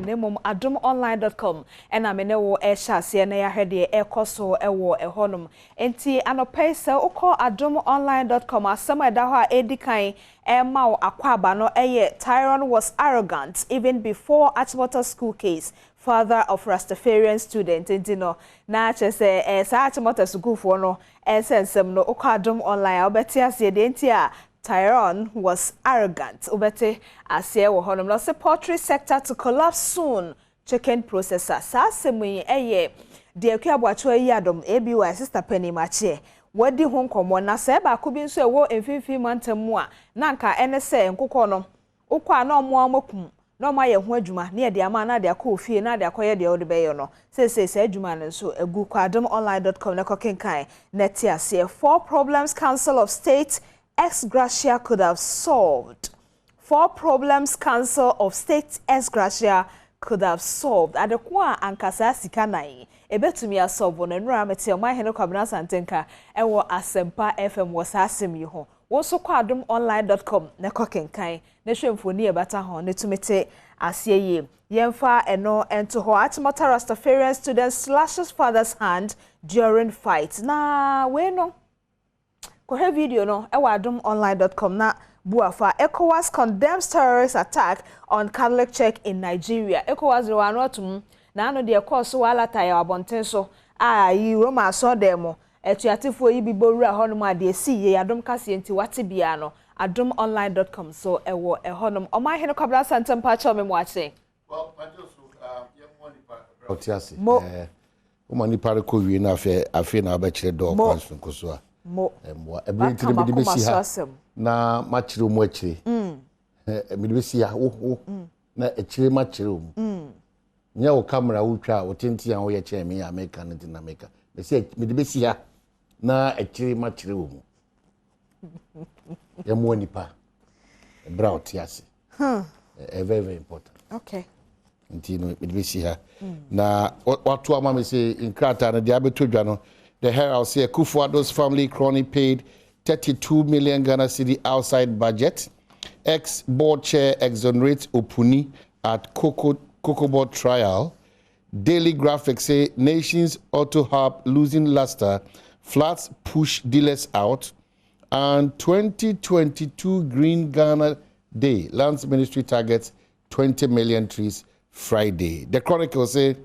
na mmom adomonline.com ɛna me ne wo ɛhyɛ aseɛ na yɛahwɛ deɛ ɛkɔ so ɛwɔ ɛhɔnom. Nti anɔpa yi, sɛ wokɔ adomonline.com, asɛm a ɛda hɔ a ɛdi kan ɛma wo akwaaba no ɛyɛ "Tyrone was arrogant even before Achimota School case, father of Rastafarian student." Nti no na kyerɛ sɛ saa Achimota sukuufoɔ no ɛsɛ nsɛm no, wokɔ Adom Online a, wobɛte aseɛ deɛ nti a Tyrone was arrogant. Wobɛte aseɛ wɔ hɔnom. Na ɔsɛ "Poultry sector to collapse soon, chicken processor." Saa asɛm yi ɛyɛ deɛ Akua Aboakyewa yi adom aby sister penny makyeɛ wɔdi ho nkɔmmɔ. Na sɛ baako bi nso ɛwɔ mfimfini mantam mu a, na nka ɛne sɛ nkokɔ no wokɔ a, na ɔmo akum na ɔmo ayɛ ho adwuma ne yɛde ama na de akɔ ofie na de akɔyɛ deɛ ɔde bɛyɛ no. Seesei saa adwuma no nso agu. Kɔ adomonline.com na kɔ kenkan na te aseɛ. "Four problems Council of State ex gratia could have solved." "Four problems Council of State ex gratia could have solved." Adeko a ankasa sika nan ebetumi asolve no. Nnura mete ɔmo ahene Kwabena Santenka ɛwɔ Asɛmpa FM wɔ saa asɛm yi ho. Wɔn nso kɔ adomonline.com na kɔ kenkan na hwɛ mfoni ɛbata ho na tumi te aseɛ yie. Yɛmfa ɛno nto hɔ. "Achimota Rastafarian student slashes father's hand during fight." Na wei no, kɔhwɛ video no ɛwɔ adomonline.com na buafa. "ECOWAS condemns terrorist attack on Catholic Church in Nigeria." ECOWAS de wɔn ano atum na ano deɛ ɛkɔɔ so wɔ alata yɛ abɔnten so a yi Roma asɔɔdan mu atuatefoɔ yi bi bɔ wura hɔnom a deɛ esi yie. Adom kaseɛ nti wate bia no, adomonline.com so ɛwɔ ɛhɔnom. Ɔman hene Kwabena Asante, mpakyɛw, me mu akye. Ɔte ase. Woma nipa rekɔ wie no, afei na wabɛkyerɛ dɔɔ kwan sonko so a mmoa ɛberɛ. Nti no mede bɛsi ha na makyerɛ mu akyire. Mede bɛsi ha wo na akyire makyerɛ mu. Nyɛ wo camera wotwa a wotenten a woyɛ kyɛn me a meka no nti na meka mɛsɛ mede bɛsi ha na akyire makyerɛ wɔ mu. Yɛmmoa nipa ɛberɛ a ɔte ase. Ɛyɛ very very important. Nti no mede bɛsi ha na wato ama me sɛ nkrataa no deɛ abɛtɔ dwa no. The Herald say Akufo-Addo's family crony paid 32 million Ghana cedi outside budget. Ex board chair exonerates Opuni at Cocoa Board trial. Daily Graphic say nation's auto hub losing luster, floods push dealers out. And 2022 Green Ghana Day, Lands Ministry targets 20 million trees Friday. The Chronicle say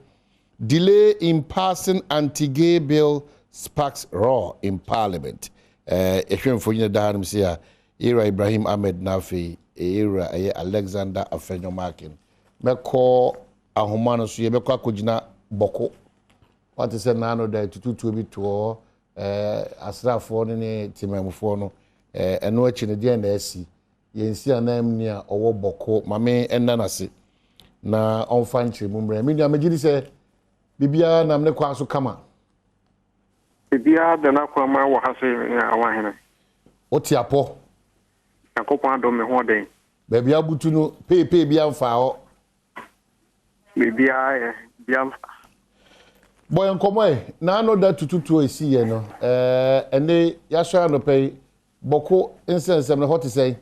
delay in passing anti-gay bill sparks row in parliament. Ehwɛ mfonyin da hanom sɛ a Era Ibrahim Ahmed na afei Era ɛyɛ Alexander Afenyo Markin. Mɛkɔ ahoma no so, yɛbɛkɔ akɔgyina Bɔko. Wate sɛ naano da tututuo bi toɔ asraafoɔ no ne temamufoɔ no. Ɛno akyi no, deɛ na asi yɛnsi anan ni a ɔwɔ Bɔko maame ɛnna n'ase na ɔmfa nkyerɛmu mmerɛ. Me nua, megye di sɛ biribiara nam ne kwan so kama. Biribiara da n'akwan wɔ ha sɛ awahene. Wote apɔ? Nyankopɔn adom, me ho ɔden. Baabi abutu no peepee bi amfa hɔ? Biribiara yɛ bia. Bɔ yɛn nkɔmmɔ ɛ naano da tututuo esi yɛ no ɛne yɛasɔre anɔpɛ yi, Bɔko nsɛnsɛm no hɔ te sɛn?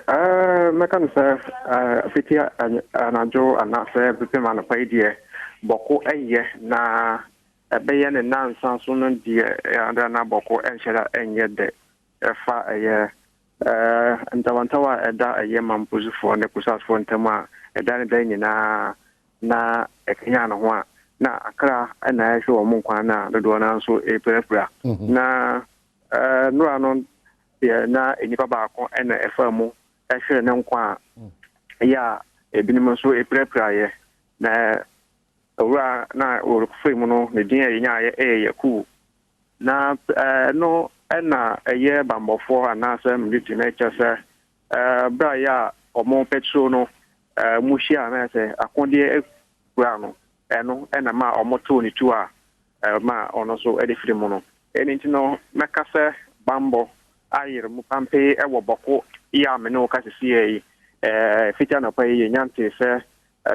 Mɛka no sɛ fiti anadwo anaasɛ pepem anɔpa yi deɛ, Bɔko ɛyɛ na ɛbɛyɛ ne nansa so no deɛ ɛada na Bɔko ɛnhyɛ da ɛnyɛ dɛ. Ɛfa ɛyɛ ntawantawa a ɛda ɛyɛ Mamposifoɔ ne Kusafoɔ ntam a ɛda ne da nyinaa na ɛkenya ne ho a na akra ɛna ɛhwɛ wɔn nkwa na dodoɔ no nso ɛpirapira. Na nnora no deɛ, na nnipa baako ɛna ɛfa mu ɛhwere ne nkwa a ɛyɛ a ebinom nso ɛpirapiraeɛ. Na owura na wɔfiri mu no, ne din a yɛnyaayɛ ɛyɛ Yakubu. Na ɛno ɛna ɛyɛ bambɔfoɔ anaasɛ military na ɛkyɛ sɛ berɛ a yɛ a ɔmo patrol no mu hyia na sɛ akodeɛ kura no, ɛno ɛna ma ɔmo too ne tu a ma ɔno nso ɛde firi mu no. Ɛno nti no mɛka sɛ bambɔ ayere mu pampee ɛwɔ Bɔko yi a me ne wo ka sisi yɛ yi. Fiti anɔpa yi yɛnya nte sɛ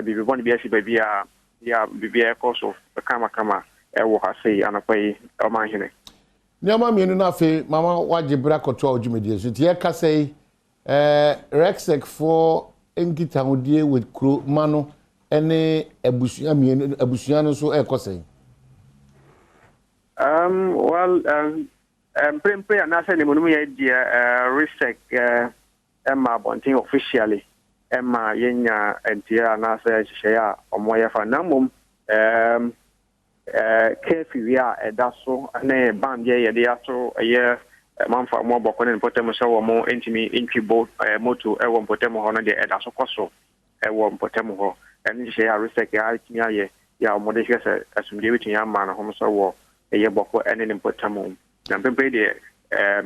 biribi bɔne bi asi baabi a yɛ a biribi ɛkɔ so kamakama ɛwɔ ha sei anɔpa yi, ɔmanhene. Nneɛma mmienu no afei mama wagye berɛ akɔtoa wo dwumadie so. Nti yɛkasa yi, REGSEC foɔ nkitahodie with kuro ma no ne abusua mmienu abusua no nso ɛrekɔ sɛn? Well, mprempren anaasɛ ne mu yɛ deɛ, REGSEC ma abɔnten officially ma yɛnya nteɛ anaasɛ nhyehyɛeɛ a wɔyɛ fa, na mmom curfew a ɛda so ne ban deɛ yɛde ato ɛyɛ manfa mu abɔkɔ ne mpɔtam sɛ wɔn ntumi ntwi bo moto ɛwɔ mpɔtam hɔ no deɛ, ɛda so kɔ so ɛwɔ mpɔtam hɔ. Ɛne nhyehyɛeɛ a REGSEC atumi ayɛ yɛ a wɔde hwɛ sɛ asomdwe bɛtumi ama no ho sɛ wɔ ɛyɛ Bawku ɛne ne mpɔtam. Na mpempere deɛ,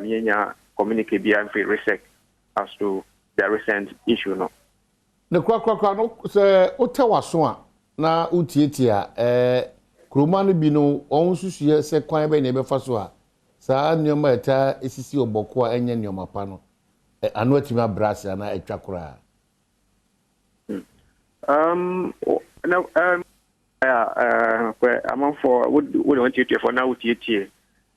yɛnya communique biara mfiri REGSEC as to the recent issue no. Ne korakorakora no, sɛ wotɛ w'aso a na wotietie a, kuroma no bi no, wɔn nsusuiɛ sɛ kwan bɛn na yɛbɛfa so a saa nneɛma a ɛtaa esisi wɔ Bawku a ɛnyɛ nneɛma pa no ano atumi abrɛ ase anaa atwa koraa? Na amanfoɔ wode wɔn tietiefoɔ na wotietie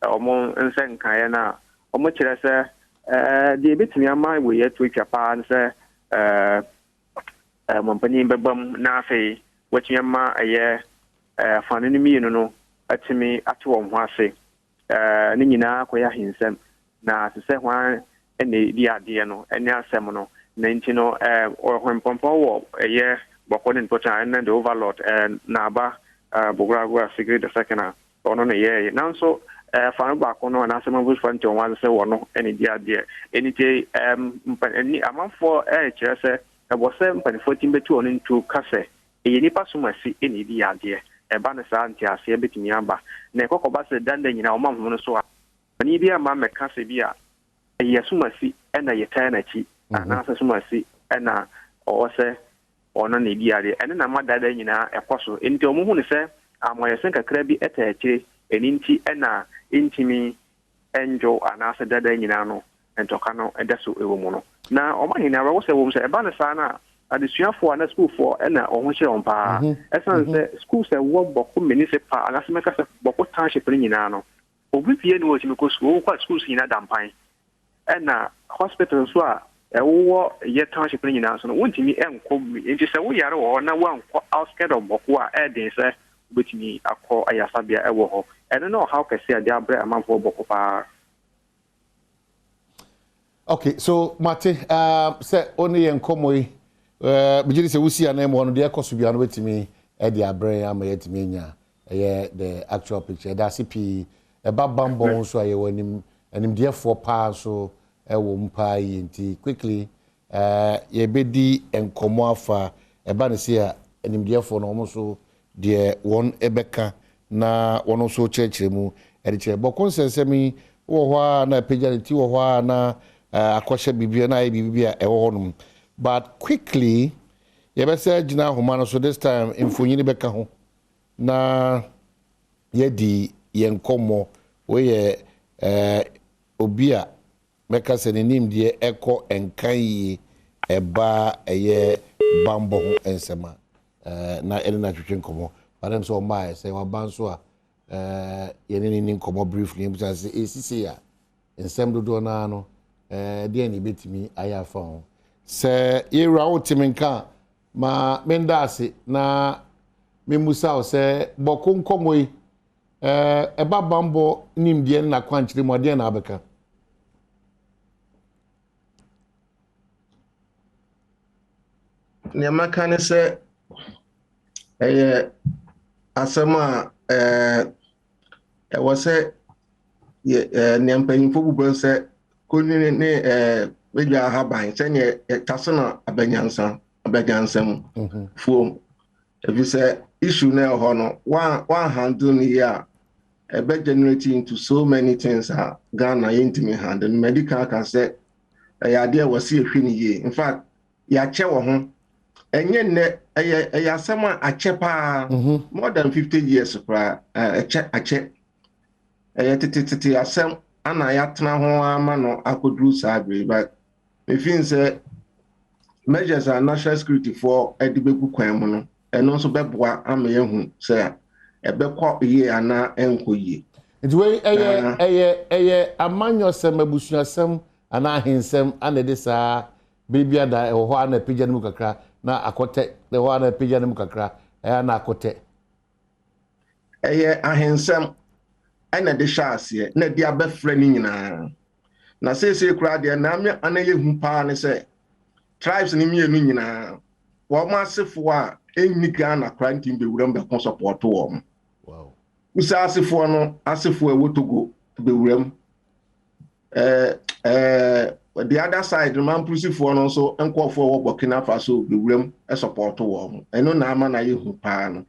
wɔn nsɛ nkaeɛ no a, wɔn kyerɛ sɛ deɛ ebɛtumi ama wei ato atwa paa no sɛ mɔmpanin bɛba mu na afei wɔatumi ama ɛyɛ afanu no mmienu no atumi ate wɔn ho ase. Ne nyinaa kɔyɛ ahensɛm na sɛ hwan ɛna edi adeɛ no ɛne asɛm no. Na nti no, ɔhempɔnpɔn wɔ ɛyɛ Bawku ne mpɔtam ɛne the overlord Naaba Bugrago Asigri the Second a ɔno na yɛɛyɛ, nanso fa no baako no anaasɛ mabusufa nti wɔn ase sɛ wɔno ɛna di adeɛ. Ɛni ti mpa ɛni amanfoɔ ɛrekyerɛ sɛ ɛwɔ sɛ mpanimfoɔ ti bɛtu wɔn ntu ka sɛ ɛyɛ nipa som asi ɛna edi adeɛ. Ɛba no saa, nteaseɛ bɛtumi aba. Na ɛkɔkɔba sɛ danda nyinaa ɔma ho no so a, panin bi ama mmɛka sɛ bi a ɛyɛ somasi ɛna yɛtaa n'akyi anaasɛ somasi ɛna ɔwɔ sɛ ɔno na edi adeɛ, ɛne na ma dada nyinaa ɛkɔ so. Nti ɔmo hu no sɛ amɔyɛsɛn kakra bi ɛta akyire, ɛni nti ɛna ntumi ɛndwo anaasɛ dada nyinaa no ntɔka no ɛda so ɛwɔ mu no. Na ɔmo ahene awerɛwɔ sɛ wɔm sɛ ɛba no saa no a, adesuafoɔ a na sukuufoɔ ɛna ɔho kyerɛ wɔn paa, ɛsiane sɛ schools ɛwɔ Bawku municipal anaasɛ mɛka sɛ Bawku township no nyinaa no, obi pie ne wɔtumi kɔ sukuu. Wɔkɔ a, schools nyinaa da mpan, ɛna hospital nso a ɛwowɔ yɛ township no nyinaa nso no, wontumi nkɔ mu. Nti sɛ woyare wɔ hɔ na woankɔ outskirt of Bawku a, ɛɛden sɛ wobɛtumi akɔ ayasabea ɛwɔ hɔ. Ɛno ne ɔhaw kɛse a de abrɛ amanfoɔ Bawku paa. Okay, so mate sɛ wo ne yɛn nkɔmmɔ yi, megye di sɛ wosi anan mu hɔ no, deɛ ɛkɔ so bia no wobɛtumi de abrɛ yɛn ama yɛatumi anya ɛyɛ the actual picture. Ɛda ase pii. Ɛba bambɔ ho nso a, yɛwɔ anim animdeɛfoɔ paa nso ɛwɔ mu paa yie, nti quickly yɛbɛdi nkɔmmɔ afa ɛba ne se a animdeɛfoɔ no wɔn nso deɛ wɔn bɛka na wɔn nso kyerɛkyerɛ mu ɛde kyerɛ. Bawku nsɛnsɛm yi wɔ hɔ a na apagya ne ti wɔ hɔ a na akɔhyɛ biribi na ayɛ biribi a ɛwɔ hɔnom, but quickly yɛbɛsɛ gyina ahoma no so. This time mfonyini bɛka ho na yɛdi yɛn nkɔmmɔ. Wɔyɛ obi a mɛka sɛ ne nimdeɛ ɛkɔ nkan yie ɛba ɛyɛ bambɔ ho nsɛm a na ɛne no atwetwe nkɔmmɔ. Madam, sɛ ɔmmaa sɛ waba nso a, yɛne ne ni nkɔmmɔ briefly, ebisa sɛ esisi a nsɛm dodoɔ naa no, deɛ na ebɛtumi ayɛ afa ho. Sɛ yɛwura wo te me nka a, ma menda ase na memmusa wo sɛ Bawku nkɔmmɔ yi, ɛba bambɔ nimdeɛ ne n'akwankyerɛ mu, adeɛ na abɛka? Nea maka ne sɛ ɛyɛ asɛm a ɛwɔ sɛ nea mpanyimfo bobɔ sɛ konini ne medwa ahaban sɛnea yɛtase no abɛnyansa abɛnyansa mu fuom, ɛfiri sɛ issue no ɛwɔ hɔ no, wan handle no yie a, ɛbɛ generate into so many things a Ghana yɛntumi handle no. Madi kan aka sɛ ɛyɛ adeɛ a ɛwɔ sɛ yɛhwɛ no yie. In fact, yɛakyɛ wɔ ho, ɛnyɛ nnɛ. Ɛyɛ asɛm a akyɛ paa, more than 50 years koraa. Ɛkyɛ akyɛ, ɛyɛ tetetete asɛm ana yɛatena ho ama no akɔduru saa bere, but mefin sɛ measures a national security foɔ de bɛgu kwan mu no, ɛno nso bɛboa ama yɛahu sɛ ɛbɛkɔ yie anaa ɛnkɔ yie. Nti wei ɛyɛ amanyɔsɛm, abusuasɛm anaa ahensɛm ana ɛde saa? Bere bi ada ɛwɔ hɔ a na apagya no mu kakra na akɔtɛ, na ɛwɔ hɔ a na apagya no mu kakra, ɛyɛ a na akɔtɛ. Ɛyɛ ahensɛm ɛna ɛde hyɛ aseɛ na ɛde abɛfrɛ no nyinaa. Na seesei koraa deɛ na ana yɛ hu paa ne sɛ tribes no mmienu nyinaa wɔn asefoɔ a ɛnni Ghana koraa ntumi bɛwura mu bɛko support wɔn. Kusa asefoɔ no asefoɔ a ɛwɔ Togo bɛwura mu. The other side no, Mamprusifoɔ no nso nkurɔfoɔ a ɛwɔ Burkina Faso bɛwura mu support wɔn. Ɛno na ama na yɛ hu paa no.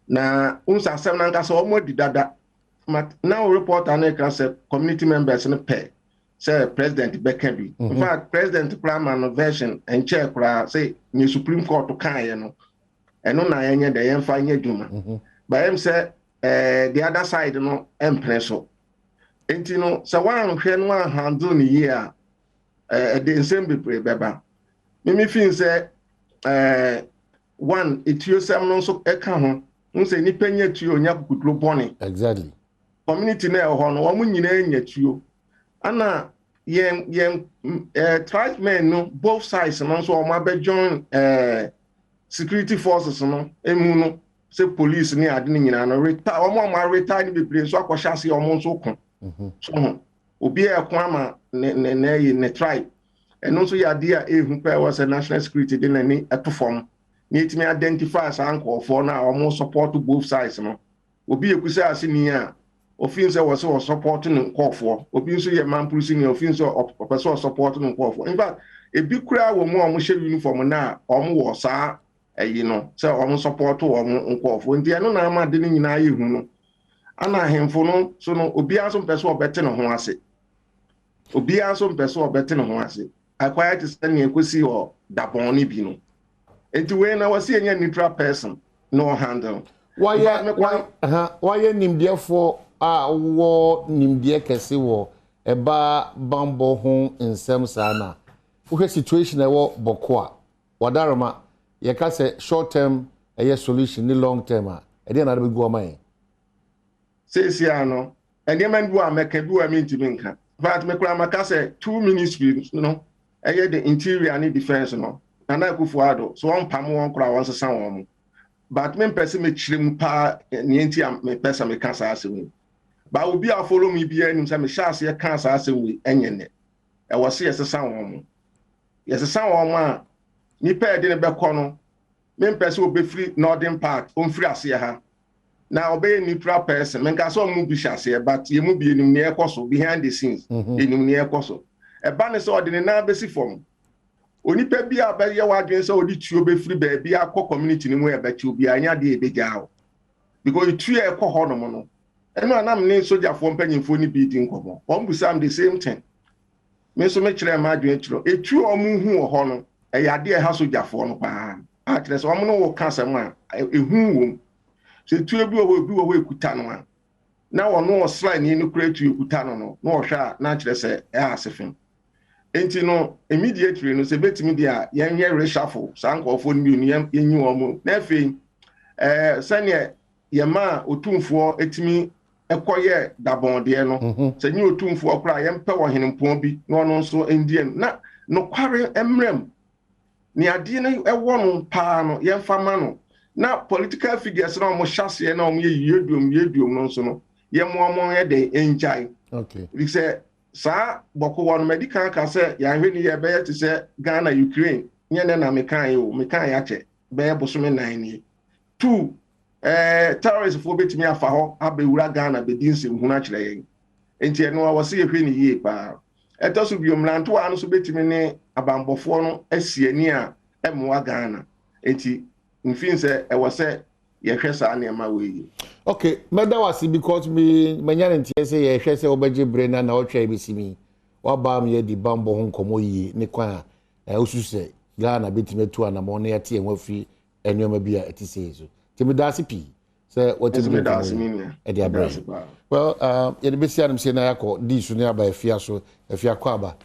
Na nsa asɛm no ankasa wɔn adi dada. Na reporter no ka sɛ community members no pɛ sɛ president bɛka bi. In fact, president koraa ma no version nkyɛn koraa sɛ ne Supreme Court kaeɛ no, ɛno na yɛnyɛ dɛ yɛmfa nyɛ adwuma. Bayɛm sɛ the other side no mpene so. Nti no sɛ woanhwɛ no anhandle ne yie a, ɛde nsɛm bebree bɛba. Mimi fi sɛ one etuosɛm no nso ɛka ho n sɛ nipa nya tuo nya kukuduro bɔne. Community na ɛwɔ hɔ no, wɔn nyinaa nya tuo. Ana yɛn tribesmen no both sides no nso wɔn abɛjoin security forces no emu no sɛ police ne ade no nyinaa no retire, wɔn a wɔn retire no bebree nso akɔhyɛ ase, wɔn nso ko so ho obi a ɛko ama ne ne ne ne ne tribe. Ɛno nso yɛ adeɛ a ehu pɛɛ wɔ sɛ national security de n'ani ɛto fam na etumi identify saa nkurɔfoɔ no a wɔn support both sides no. Obi yɛ Kusa ase ni a ofin sɛ wɔ sɛ ɔsupport ne nkɔɔfoɔ, obi nso yɛ Mamprusi ni ofin sɛ ɔpɛ sɛ ɔsupport ne nkɔɔfoɔ. In fact, ebi koraa wɔ mu a wɔhyɛ uniform na wɔn wɔ saa ɛyi no sɛ wɔn support wɔn nkɔɔfoɔ. Nti ɛno na ama de ne nyinaa yɛ hu no. Ana ahemfo no so no, obiara nso mpɛ sɛ ɔbɛte ne ho ase, obiara nso mpɛ sɛ ɔbɛte ne ho ase. Akwaya te sɛ nea ekosi wɔ Dabɔn no bi no. Nti wei na wɔsi enye neutral person na ɔhandle. Wayɛ nimdeɛfoɔ a wɔ nimdeɛ kɛse wɔ ɛbaa bambɔ ho nsɛm saa, na wohwɛ situation a ɛwɔ Bawku a wadaroma, yɛka sɛ short term ɛyɛ solution ne long term a, ɛdeɛ na ade bɛgu ɔma yɛn? Seesia no, nneɛma bi wɔ a mɛka, bi wɔ a mentumi nka. But mekura maka sɛ two ministries no, ɛyɛ the interior ne defence no, Nana Akufo Addo so wɔn pam wɔn koraa, wɔn sesa wɔn mo. But mempɛ sɛ mekyerɛ mu paa nea nti a mepɛ sɛ meka saa asɛm yi. Ba obi a follow me biara anim sɛ mehyɛ aseɛ ka saa asɛm yi, ɛnyɛ nnɛ. Ɛwɔ sɛ yɛsesa wɔn mo. Yɛsesa wɔn mo a, nipa a yɛde ne bɛkɔ no, mempɛ sɛ obɛfiri northern part, ɔmfiri aseɛ ha na ɔbɛyɛ neutral person. Menka sɛ ɔmo bi hyɛ aseɛ, but yɛn mu bi enim nea ɛkɔ so behind the scenes. Enim nea ɛkɔ so. Ɛba ne sɛ ɔde ne nan bɛsi fam, onipa bi a bɛyɛ w'adwene sɛ ɔde tuo bɛfiri baabi akɔ community no mu, ɛbɛkye obiara nyɛ adeɛ ɛbɛgyaa o, because tuo a ɛkɔ hɔ nom no, ɛno anam ne sogyafoɔ mpanyinfoɔ no bi di nkɔmɔ, wɔn bisa m the same thing. Me nso mekyerɛ mma adwene kyerɛ etuo a wɔn hu wɔ hɔ no, ɛyɛ adeɛ ɛha sogyafoɔ no paa, a kyerɛ sɛ wɔn no wɔ ka asɛm a ehu wɔ mu sɛ tuo bi wɔ hɔ, ebi wɔ hɔ ekuta no a, na ɔno ɔsraani no kura tuo ekuta no, na ɔhwɛ a, na kyerɛ sɛ ɛyɛ ase fam. Nti no immediately no, sɛ ebetumi deɛ a, yɛnyɛ reshuffle saa nkurɔfoɔ no mmienu, yɛnyi wɔn mu. Na afei sɛnea yɛma otumfoɔ etumi ɛkɔyɛ Dabɔn deɛ no, sɛ nye otumfoɔ koraa, yɛmpɛ wɔ henempɔn bi na ɔno nso ndie no na nokware mmerɛ mu ne adeɛ no ɛwɔ no paa no, yɛmfa ma no. Na political figures na wɔn hyɛ aseɛ na wɔn yɛ yieduom yieduom no nso no, yɛmmoa wɔn yɛ den ngyae. Sɛ saa Bawku wɔ no, mɛdi kan ka sɛ yɛahwɛ ni, yɛbɛyɛ te sɛ Ghana Ukraine. Nyɛ ne na mekan yi o, mekan yi akyɛ bɛyɛ bosome 4 nie. Two, terroristfoɔ bɛtumi afa hɔ abɛwura Ghana bɛdi nsɛmhunu akyerɛ yɛn. Nti ɛno a wɔsi yɛhwɛ ne yie paa. Ɛtɔ so bio, mmerantewa no nso bɛtumi ne abanbɔfoɔ no asi ani a ɛmmoa Ghana. Nti mfin sɛ ɛwɔ sɛ yɛhwɛ saa nneɛma wɔ yi. Okay, mɛda wase because me manya ne nteɛ sɛ yɛhwɛ sɛ wobɛgye bere na wɔtwa ebesi mi wabaa mi yɛdi bambɔ ho nkɔmmɔ yie ne kwan a wosusu sɛ Ghana bɛtumi atu anammɔn na yɛate yɛn ho afiri nneɛma bi a ɛte sɛ so. Nti meda ase pii sɛ watumi de nkɔmmɔ yi ɛde abrɛ. Well, yɛde bɛsi anom sɛ na yɛakɔ dii so ne aba Afia so. Afia kɔ aba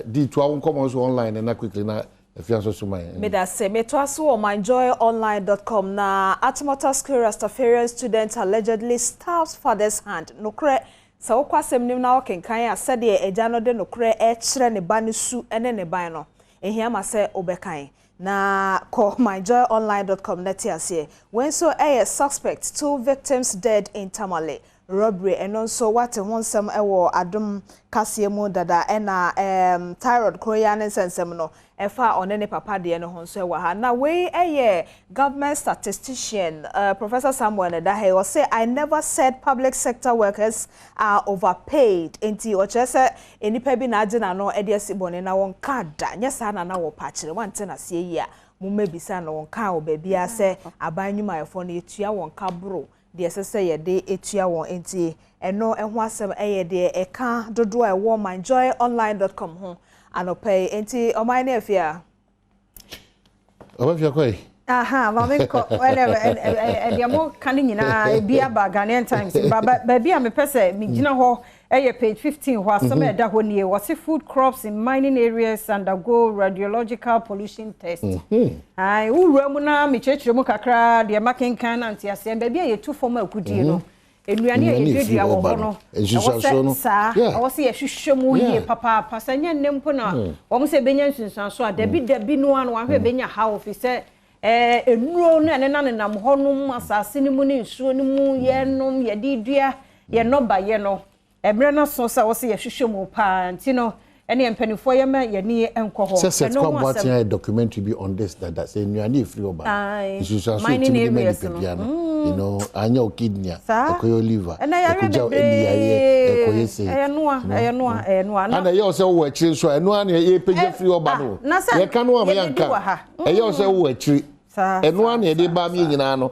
dii toa wo nkɔmmɔ nso online na quickly na Afia nso so ma yɛn. Meda se metoa so wɔ myjoyonline.com na Achimota School Rastafarian student allegedly stabs father's hand. Nokorɛ sɛ wokɔ asɛm nim na wokenkan a, sɛdeɛ agya no de nokorɛ ɛkyerɛ ne ba no su ne ne ban no. Ehia ma sɛ wobɛkan. Na kɔ myjoyonline dot com na te aseɛ. Wei nso yɛ suspect, two victims dead in Tamale robbery, ɛno nso woate ho nsɛm wɔ Adom kaseɛ mu dada. Ɛna ɛɛm thyroid koro yi ara ne nsɛnsɛm no ɛfa ɔne ne papa deɛ no ho nso wɔ ha. Na wei yɛ government statistician Professor Samuel na ɛda ha yi, ɔse I never said public sector workers are overpaid. Enti ɔkyerɛ sɛ nnipa bi na agye n'ano de asi bɔne na wɔnkaa da. Nyɛ saa na na wɔpɛ akyerɛ. Woante no aseɛ yie a, mommɛbisa no. Wɔnkaa wɔ baabiara sɛ aban nnwumayɛfoɔ no yɛtua wɔn ka boro deɛ ɛsɛ sɛ yɛde tua wɔn. Enti ɛno ho asɛm yɛ deɛ ɛka dodoɔ a ɛwɔ myjoyonline dot com ho anɔpa yi. Enti ɔman ne afie a. Ɔbɛfia kɔ yi. Aha, ma me nkɔ. Ɛdeɛ mo ka no nyinaa ebi aba Ghanaian Times. Ba baabi a mepɛ sɛ megyina hɔ ɛyɛ page 15 hɔ asɛm a ɛda hɔ nie. Wɔse food crops in mining areas undergo radiological pollution test. Ae, wowura mu na mekyerɛkyerɛ mu kakra deɛ makenkan na nteaseɛ. Baabi a yɛtu fam akudie no, nnuane a yɛduadua wɔ hɔ no, ɛwɔ sɛ saa, ɛwɔ sɛ yɛhwehwɛ mu yie papaapa. Sɛ ɛnyɛ nnɛ mpo na wɔn sɛ ɛbɛnya nsunsuanso a, dabi dabi no ara no wɔahwɛ ɛbɛnya haw fi sɛ ɛɛ nnuro no a ɛnenam nenam hɔ nom, asase no mu ne nsuo no mu, yɛnom, yɛde dua yɛn nnɔbaeɛ no. Mmerɛ no aso sɛ ɛwɔ sɛ yɛhwehwɛ mu paa nti no, ɛneɛ mpanimfoɔ yɛma yɛn ani nkɔ hɔ. Sɛ Seth Kwame Boateng ayɛ documentary bi on this dada, sɛ nnuane a ɛfiri hɔ ba no, nsunsuanso a ɛtumi de ma nipadua no, you know, anyɛ wo kidney a, ɛkɔyɛ wo liver, ɛkɔgya wo ani yareɛ, ɛkɔyɛ sei. Ɛyɛ noa, ɛyɛ noa, ɛyɛ noa. Ana ɛyɛ wo sɛ wowɔ akyire nso a, ɛno ara na yɛpagya firi hɔ ba no. Yɛka no ama yɛnka. Ɛyɛ wo sɛ wowɔ akyire. Ɛno ara na yɛde ba me nyinaa no,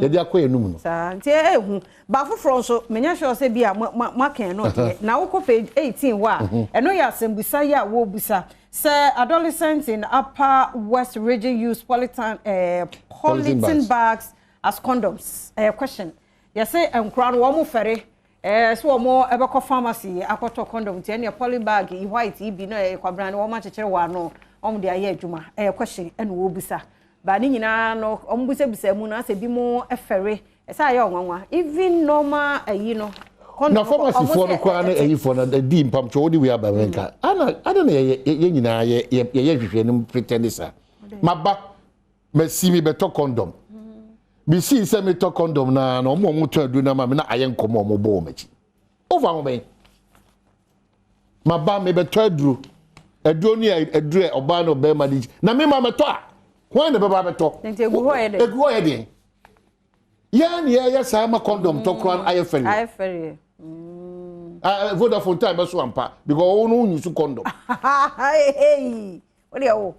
yɛde akɔ yɛn anum no. Saa, nti ɛhu. Ba foforɔ nso, menyɛ sure sɛ bi a moaka ɛno deɛ. Na wokɔ page 18 hɔ a, ɛno yɛ asɛmbusa yi a wɔrebisa sɛ adolescents in Upper West Region use polythene, eh, polythene bags as condoms. Ɛyɛ question. Yɛse nkora no wɔn fɛre eh, sɛ wɔn ɛbɛkɔ pharmacy akɔtɔ condom nti ɛneɛ poly bag yi white yi bi na ɛyɛ kwabena no wɔn akyekyere wɔ ano wɔn de ayɛ adwuma. Ɛyɛ question ɛna wɔrebisa. Ba ne nyinaa no wɔn bisabisa mu no asɛ bi mo fɛre. Ɛsɛ ayɛ ɔnwanwa even normal ayi no. Na pharmacy foɔ no koraa ne ayi foɔ no di mpamkyɛ wode wei aba menka ana ana na yɛyɛ yɛ nyinaa yɛ yɛyɛ nhwehwɛ no pretend saa maba masi me bɛtɔ condom mesii sɛ metɔ condom na na ɔmo ɔmo tɔ aduro no ama me na ayɛ nkɔmɔ ɔmo bɔ wɔn akyi wofa ho bɛn maba mebɛtɔ aduro aduro ne aduro a ɔbaa ne ɔbɛrima de na me ma mɛtɔ a hwan na bɛba abɛtɔ egu hɔ yɛ dɛ egu hɔ yɛ deɛ yɛn na yɛyɛ saa ma condom tɔ koraa no ayɛ fɛreɛ ayɛ fɛreɛ mm. ah, Vodafone time bɛso ampa because ɔwo no wonyi so condom wodeɛ wo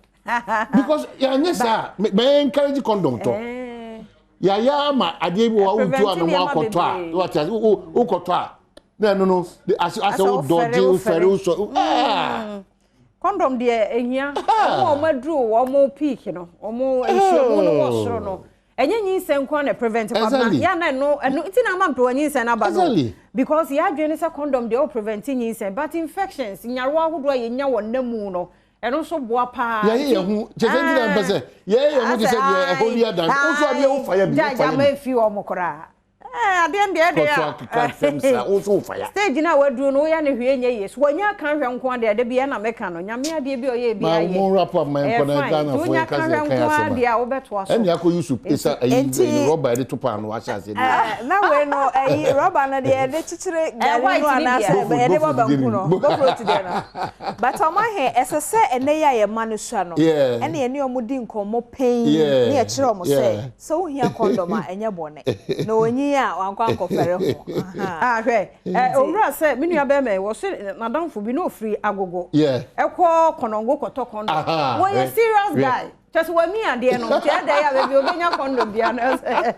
because yɛanyɛ saa mɛ encourage condom tɔ eh. yɛayɛ ama adeɛ bi wɔ wotu ano mu akɔtɔ a wate ase wokɔtɔ a na ɛno no asɛ wodɔgye wofɛre wosɔ ah. Condom deɛ ehia. Wɔn a wɔn aduru wɔn peak no, wɔn nhyiamu no wɔ soro no. Ɛnyɛ nyinsɛn nko na prevent kwabena. Ya na ɛno ɛno nti na ama mpewa nyinsɛn aba no. Because yɛ adwene ne sɛ condom deɛ o prevent nyinsɛn, but infections, nyarewa ahodoɔ a yɛnya wɔ nna mu no, ɛno nso boa paa. Yɛyɛ yɛn ho kyɛ sɛ nti na mpɛ sɛ yɛyɛ yɛn ho te sɛ deɛ ɛhɔ ni adan. Wo nso adeɛ wo fa yɛ bi, wo fa yɛ bi. Gya gya ma efi wɔn koraa. Eh, adeɛ no deɛ ɛdeɛ a. Kɔtɔ akeka nsɛm saa, wo nso wofa ya. Stage no a waduru no, woyɛ no hwee nyɛ yie. So wanya aka hwɛ nko adeɛ, da biara na meka no, Nyame adeɛ bi a ɔyɛ bi ayɛ. Ma mo wrap up ma yɛnkɔ na Ghana fo yɛka sɛ yɛka yɛ asɛm a. Wobɛtoa so. Ɛne akɔ use esa ayi rɔba yɛde to paano ahyɛ aseɛ de. Na wei no ayi rɔba no deɛ yɛde kyekyere gari no anaasɛ yɛde bɔ banku no, bofrot deɛ no. But ɔmo ahe, ɛsɛ sɛ ɛnɛ yi a yɛn mma no sua no, ɛne yɛne ɔmo di nkɔmmɔ pɛn ne yɛkyerɛ ɔmo sɛ, Sɛ wohia kɔndɔm a, ɛnyɛ bɔne. Na onyin a, wankɔ ankɔfɛre ho. Ahaa. Ah, hwɛ, eh, owura sɛ me nua bɛrima yi, wɔse n'adamfo bi na ofiri Agogo Yeah. ɛkɔ Kɔnɔngo kɔtɔ kɔndɔm. Ahaa, Wɔyɛ hwɛ, serious hwɛ. guy. Kyerɛ sɛ wami adeɛ no, nti ɛdɛ yɛ a baabi a obenya kɔndɔm biara no ɛsɛ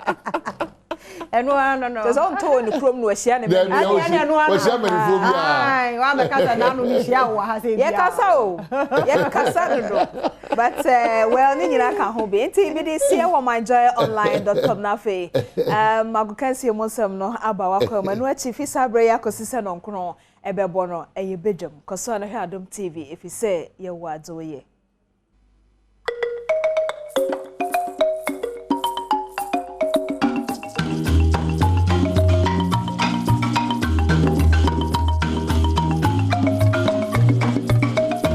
ɛno ara no no. Kyerɛ sɛ ɔntɔ wɔ ne kurom na wahyia ne Dabi, mɛni. ɔsi, wahyia mmanimfoɔ bi a. Ae, wabɛka sɛ n'ano mehyia wo wɔ ha sɛ bia. Yɛkasa o, yɛkasa dodo. But eh, well, ne nyinaa ka ho bi. Nti mede sie wɔ myjoyonline dot com na afei um, agokansie mu nsɛm no aba w'akwan mu. Ɛno akyi, fi saa berɛ yi akɔsi sɛ nɔnkono ɛbɛbɔ no, ɛyɛ badwam. Kɔ so a na hwɛ Adom TV, ɛfiri sɛ yɛwɔ adze oyɛ.